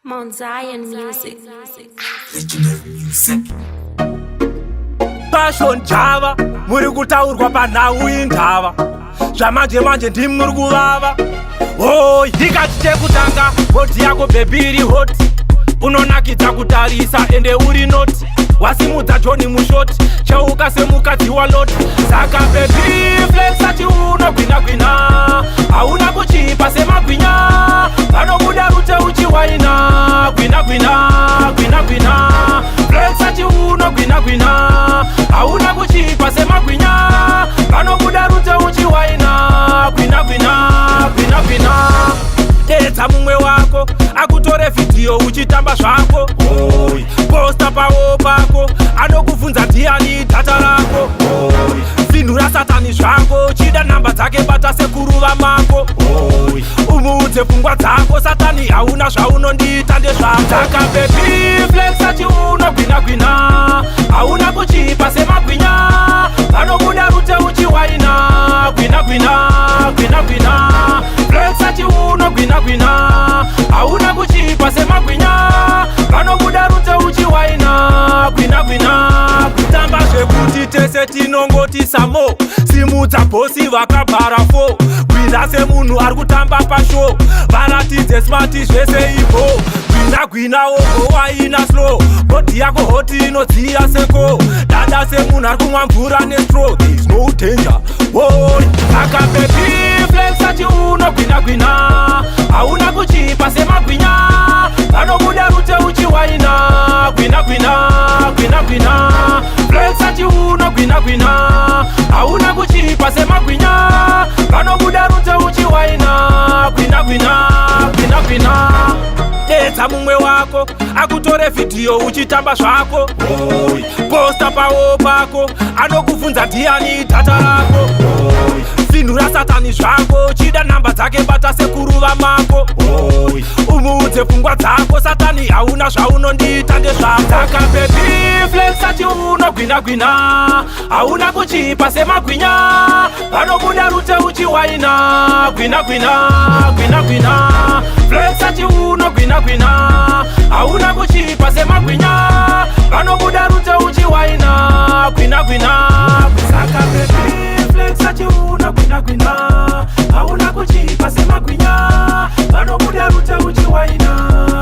Mount Zion Music. Legendary Music. Passion Java, muri kutaurwa panhau indava. Zvamanje manje ndimi muri kuvava. Hoi, ndikati chekutanga, body yako baby iri hot, unonakidza kutarisa, ende uri naughty. Wasimudza Johni mushort, cheuka semukadzi waLot. Saka baby, flexa chiuno, gwina-gwina, hauna kuchipa semagwinya. Panobuda rute uchiwaina, gwina-gwina, gwina-gwina. Flexa chiuno, gwina-gwina, hauna kuchipa semagwinya. Panobuda rute uchiwaina, gwina-gwina, gwina-gwina. Dedza mumwe wako akutore vhidhiyo uchitamba zvako. Oi, posta pawo pako, anokubvunza ndiani data rako. Oi, finhura Satani zvako, chida nhamba dzake, bata sekuruva mako. Oi, umuudze pfungwa dzako, Satani hauna zvaunondiita ndezvako. Saka baby, flexa chiuno, gwina-gwina, hauna kuchipa semagwinya. Panobuda rute uchiwaina, gwina-gwina, gwina-gwina. Flexa chiuno, gwina-gwina, hauna kuchipa semagwinya. Panobuda rute uchiwaina, gwina-gwina. Kutamba zvekuti tese tinongoti samo. Simudza boss vakabhara fo, gwina semunhu ari kutamba pashow. Varatidze smart zvese ipo, gwina gwina, wogowaina slow. Body yako hot, inodziya seko. Dada semunhu ari kumwa mvura nestraw. There is no danger. Oi, saka baby, flexa chiuno, gwina gwina, hauna kuchipa semagwinya. Panobuda rute uchiwaina, gwina gwina, gwina gwina. Flexa chiuno, gwina gwina, hauna kuchipa semagwinya. Panobuda rute uchiwaina, gwina gwina, gwina gwina. Dedza mumwe wako akutore vhidhiyo uchitamba zvako. Oi, posta pawo pako, anokubvunza ndiani data rako. Oi, finhura Satani zvako, chida nhamba dzake, bata sekuruva mako. Oi, umuudze pfungwa dzako, Satani hauna zvaunondiita ndezvako. Saka baby, flexa chiuno, gwina gwina, hauna kuchipa semagwinya. Panobuda rute uchiwaina, gwina gwina, gwina gwina. Flexa chiuno, gwina gwina, hauna kuchipa semagwinya. Panobuda rute uchiwaina, gwina gwina. Saka baby, flexa chiuno, gwina gwina, hauna kuchipa semagwinya. Panobuda rute uchiwaina.